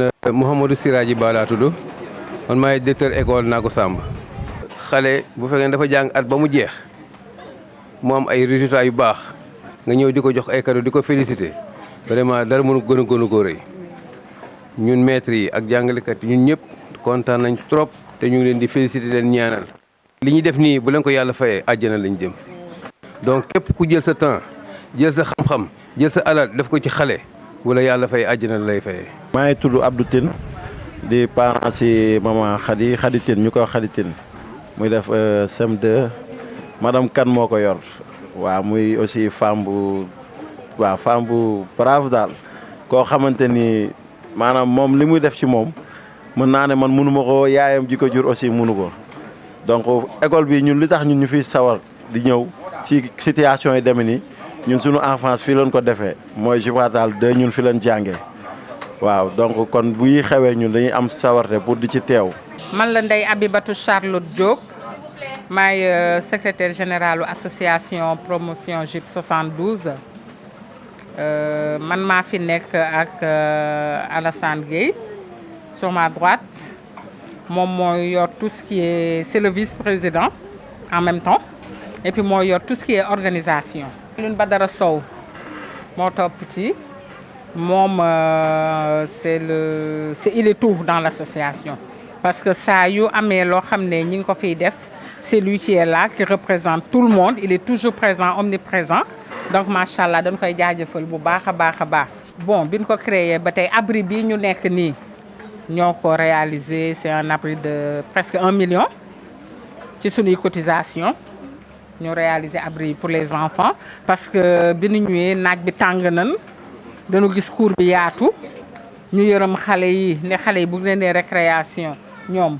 man Mouhamadou Siraji Ba laa tudd man maay directeur école Naago Samb. xale bu fekkee ne dafa jàng at ba mu jeex mu am ay résultats yu baax nga ñëw di ko jox ay cadeau di ko féliciter vraiment dara mënu gën a koo rëy ñun maîtres yi ak jàngalekat yi ñun ñëpp kontaan nañ trop te ñu ngi leen di féliciter leen ñaanal. li ñuy def nii bu leen ko yàlla fayee àjjana lañ jëm donc képp ku jël sa temps jël sa xam-xam jël sa alal def ko ci xale wala yàlla fay àjjana lay fayee. maa ngi tudd Abdou Tine di parent si maman Khady Tine ñu koy wax Khady Tine muy def CM2 madame Kane moo ko yor waaw muy aussi femme bu brave daal koo xamante ni maanaam moom li muy def ci moom mën naa ne man mënu ma ko yaayam ji ko jur aussi mënu ko donc école bi ñun li tax ñun ñu fiy sawar di ñëw ci situation yi demee nii ñun suñu enfance fii lañ ko defee mooy Jubatal 2 ñun fi lañ jàngee waaw donc kon bu yi xewee ñun dañuy am sawarte pour di ci teew. man la Ndeye Abibatou Charlotte Diop maay secrétaire généralu association promotion JIP 72 man maa fi nekk ak Alassane Gueye sur ma droite moom mooy yor tout ce qui est c'est le vice-président en même temps et puis mooy yor tout ce qui est organisation. Lune Badara Sow moo topp ci moom il est tout dans l'association parce que saa yu amee loo xam ne ñi ngi ko fiy def c'est lui qui est là qui représente tout le monde il est toujours présent omniprésent donc macha allah dañ koy jaajëfal bu baax a baax a baax. bon biñ ko créé ba tey abri bi ñu nekk nii ñoo ko réalisé c'est un abri de presque 1 million ci suñuy cotisation ñu réaliser abri pour les enfants parce que bi ñu ñëwee naaj bi tàng nan dañu gis cours bi yaatu ñu yërëm xale yi ne xale yi bu leen nee récréation ñoom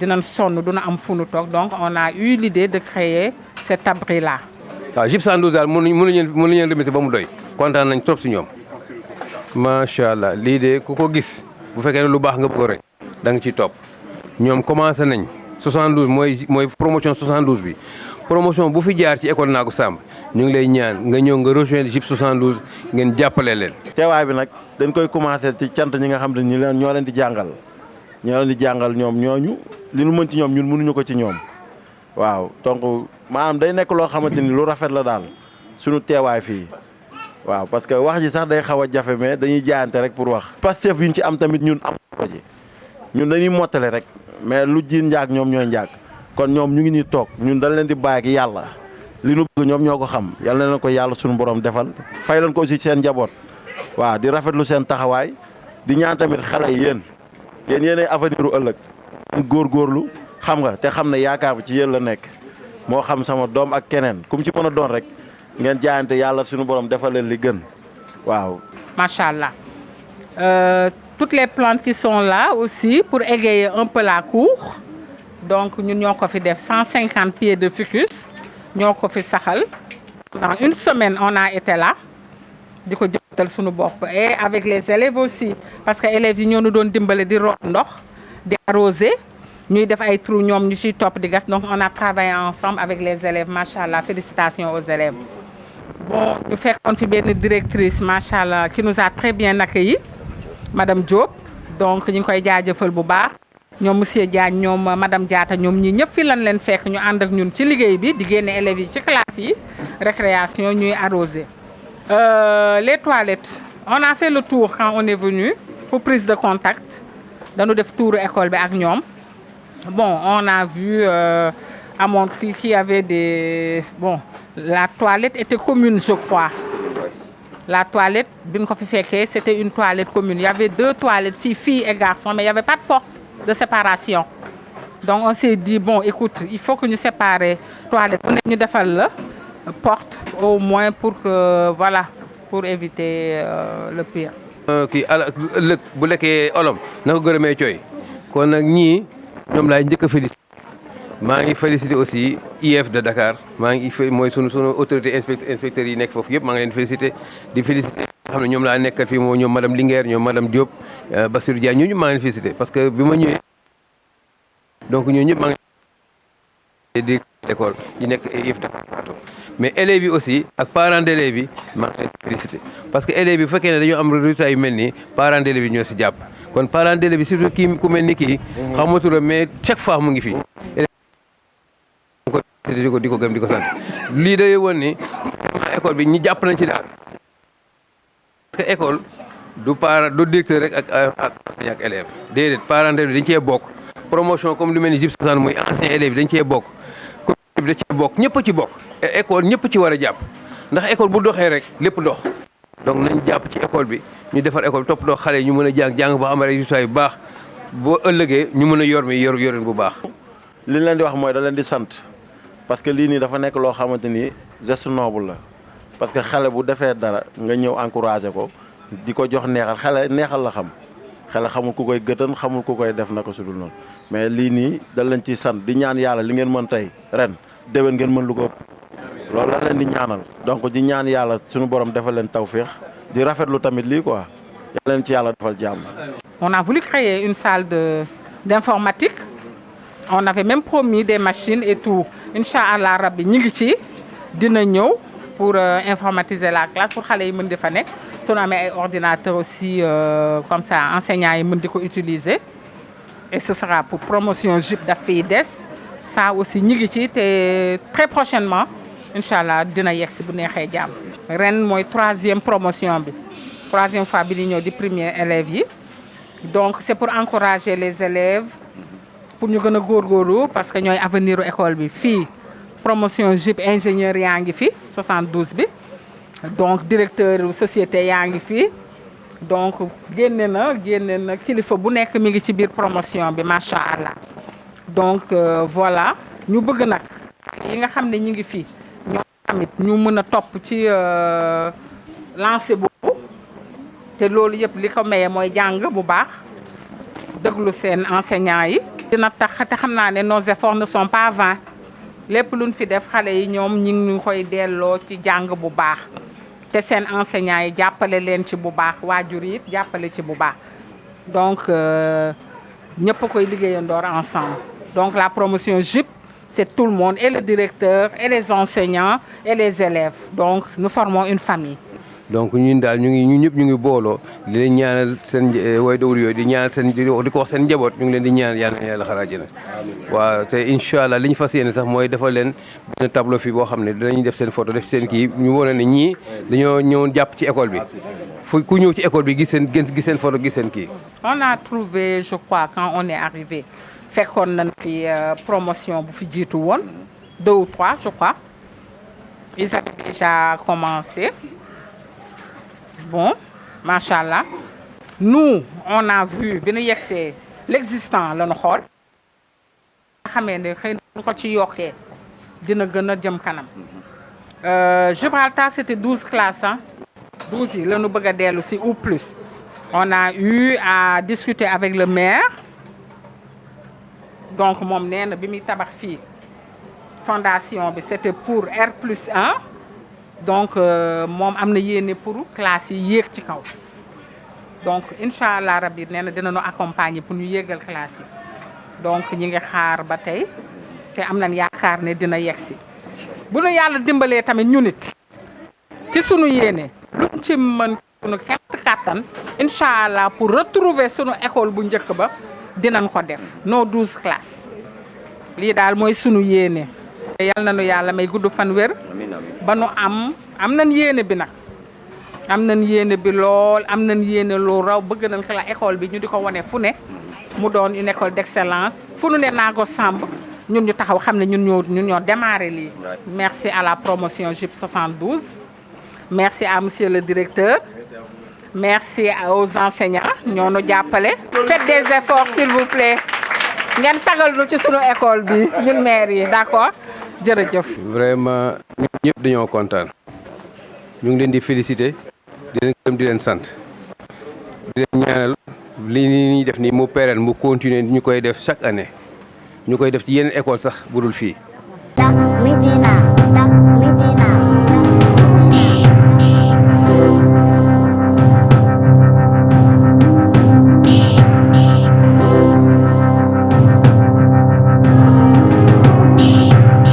dinañ sonn duna am fu nu toog donc on a eu l'idée de créer cet abri là. waaw JIP 112 daal mënuñu leen remercier ba mu doy kontaan nañ trop si ñoom macha allah lii de ku ko gis bu fekkee ne lu baax nga bëgg ko rek da nga ciy topp ñoom commencé nañ 72 mooy promotion 72 bi. promotion bu fi jaar ci école Naago Samb ñu ngi lay ñaan nga ñëw nga rejoindre JIP 72 ngeen jàppale leen. teewaay bi nag dañ koy commencé ci cant ñi nga xam ne ñoo leen di jàngal ñoom ñooñu li nu mën ci ñoom ñun mënuñu ko ci ñoom waaw donc maanaam day nekk loo xamante ni lu rafet la daal suñu teewaay fii waaw parce que wax ji sax day xaw a jafe mais dañuy jaayante rek pour wax. Pastef bi ñu ci am tamit ñun am ko ci ñun dañuy mottale rek mais lu jiin njaag ñoom ñooy njaag. kon ñoom ñu ngi nii toog ñun dañ leen di bàyyi ak yàlla li nu bëgg ñoom ñoo ko xam yàlla na leen ko yàlla suñu borom defal fay leen ko aussi seen njaboot waaw di rafetlu seen taxawaay di ñaan tamit xale yi yéen yéenay avenir u ëllëg góorgóorlu xam nga te xam ne yaakaar bi ci yéen la nekk moo xam sama doom ak keneen ku mu ci mën a doon rek ngeen jaayante yàlla suñu borom defal leen li gën waaw. macha allah toutes les plantes qui sont là aussi pour égayer un peu la cour. donc ñun ñoo ko fi def 150 pieds de ficus ñoo ko fi saxal dans une semaine on a été là di ko jëmbatal suñu bopp et avec les élèves aussi parce que élèves yi ñoo ñu doon dimbale di root ndox di arroser ñuy def ay trous ñoom ñu ciy topp di gas donc on a travaillé ensemble avec les élèves macha allah félicitations aux élèves. bon ñu fekkoon fi benn directrice macha allah qui nous a très bien accueillis madame Diop donc ñu ngi koy jaajëfal bu baax. ñoom monsieur Diagne ñoom madame Diatta ñoom ñi ñëpp fi lan leen fekk ñu ànd ak ñun ci liggéey bi di génne élèves yi ci classe yi récréation ñuy arroser. Les toilettes on a fait le tour quand on est venu pour prise de contact dañu def tour école bi ak ñoom bon on a vu amoon qu'il y avait des bon la toilette était commune je crois la toilette bi ñu ko fi fekkee c'était une toilette commune il y avait 2 toilettes filles et garçons mais il y avait pas de porte de séparation donc on s'est dit bon écoute il faut que ñu séparer toilette bu ne ñu defal la porte au moins pour que voilà pour éviter le pire. kii ëllëg bu lekkee olom na ko gërëmee cooy kon nag ñii ñoom laay njëkk a félicité maa ngi félicité aussi IEF de Dakar maa ngi mooy sunu autorité inspecteurs yi nekk foofu yëpp maa ngi leen félicité di félicité nga xam ne ñoom laa nekkal fii moom ñoom madame Linguère ñoom madame Diop Bassirou Dia ñooñu maa ngi leen félicité parce que bi ma ñëwee donc ñooñu ñëpp maa ngi di école yi nekk IEF Dakar mais élèves yi aussi ak parents d'élèves yi maa ngi leen félicité parce que élèves yi bu fekkee ne dañoo am résultat yu mel nii parents d'élèves yi ñoo si jàpp kon parent d'élève bi surtout kii ku mel ni kii xamatura mais chaque fois mu ngi fi di ko gëm di ko sant lii day woon ni école bi ñi jàpp nañ ci daal parce que école du parent du directeur rek ak élève déedéet parent d'élève dañ cee bokk promotion comme lu mel ni JIP 60 muy ancien élève dañ cee bokk comité bi da cee bokk ñëpp ci bokk école ñëpp ci war a jàpp ndax école bu doxee rek lépp dox donc nañ jàpp ci école bi ñu defar école topp doo xale yi ñu mën a jàng ba am résultat yu baax boo ëllëgee ñu mën a yorin bu baax. li leen di wax mooy da leen di sant parce que lii nii dafa nekk loo xamante ni geste noble la parce que xale bu defee dara nga ñëw encouragé ko di ko jox neexal xale neexal la xam xale xamul ku koy gëtën xamul ku koy def naka sudul noonu mais lii nii da leen ciy sant di ñaan yàlla li ngeen mën tey ren déwén ngeen mën lu ko loolu la leen di ñaanal donc di ñaan yàlla suñu borom defal leen tawféex di rafetlu tamit lii quoi yàlla leen ci yàlla defal jàmm. On a voulu créer une salle d'informatique. On avait même promis des machines et tout. Inch'Allah Rabbi ñi ngi ci dina ñëw pour informatiser la classe pour xale yi mën di fa nekk soo amee ay ordinateurs aussi comme ça enseignants yi mën di ko utiliser et ce sera pour promotion JIP daf fiy des ça aussi ñi ngi ci te très prochainement Inch'Allah dina yegg si bu neexee jàmm. ren mooy 3e promotion bi 3e fois bi di ñëw di premier élèves yi donc c'est pour encourager les élèves pour ñu gën a góorgóorlu parce que ñooy avenir u école bi fii promotion JIP ingénieur yaa ngi fi 72 bi donc directeur société yaa ngi fi donc génne na kilifa bu nekk mi ngi ci biir promotion bi macha allah donc voilà ñu bëgg nag yi nga xam ne ñi ngi fi ñoo tamit ñu mën a topp ci lancé boobu te loolu yëpp li ko maye mooy jàng bu baax déglu seen enseignants yi. dina tax te xam naa ne nos efforts ne sont pas vains lépp luñ fi def xale yi ñoom ñi ngi koy delloo ci jàng bu baax te seen enseignants yi jàppale leen ci bu baax waajur yi jàppale ci bu baax donc ñëpp a koy liggéeyandoor ensemble donc la promotion JIP c'est tout le monde et le directeur et les enseignants et les élèves donc nous formons une famille. donc ñun daal ñun ñëpp ñu ngi booloo di leen ñaanal seen way dawlu yooyu di ñaanal seen di ko wax seen njaboot ñu ngi leen di ñaanal yàlla na yàlla xaraaj na waaw te incha allah li ñu fas yéene sax mooy defal leen benn tableau fii boo xam ne dinañu def seen photo def seen kii ñu wane ne ñii dañoo ñëwoon jàpp ci école bi fu ku ñëw ci école bi gis seen photo gis seen kii. On a trouvé je crois quand on est arrivé fekkoon nañ fi promotion bu fi jiitu woon 2 ou 3 je crois ils avaient déjà commencé. Bon, machallah. Nous, on a vu, bi ñu yegsee l'existant la ñu xool. nga xamee ne xëy na ko ci yokkee dina gën a jëm kanam. Gibraltar c'était 12 classes hein. 12 yi la ñu bëgg a dellu si ou plus. On a eu à discuter avec le maire. Donc moom nee na bi muy tabax fii fondation bi c'était pour R+1. donc moom am na yéene pour classe yi yéeg ci kaw donc incha allah rabbi nee na dinañu accompagner pour ñu yéegal classe yi donc ñi ngi xaar ba tey te am nañ yaakaar ne dina yegsi bu nu yàlla dimbalee tamit ñu nit ci sunu yéene luñ ci mën sunu kàttan incha allah pour retrouver sunu école bu njëkk ba dinañ ko def nos 12 classes lii daal mooy sunu yéene. yal nañu yàlla may gudd fan wér ba nu am nañ yéene bi nag am nañ yéene bi lool am nañ yéene lu raw bëgg nañ la école bi ñu di ko wane fu ne mu doon une école d'excellence fu nu ne Nago Samb ñun ñu taxaw xam ne ñun ñoo démarré lii. Merci à la promotion JIP 72 merci à monsieur le directeur merci aux enseignants ñoo nu jàppale. Faites des efforts s'il vous plaît ngeen sagal nu ci sunu école bi ñun maire yi d'accord. jërëjëf. vraiment ñun ñëpp dañoo kontaan ñu ngi leen di féliciter di leen gërëm di leen sant di leen ñaanal li ñuy def nii mu pérenne mu continuer ñu koy def chaque année ñu koy def ci yeneen école sax budul fii.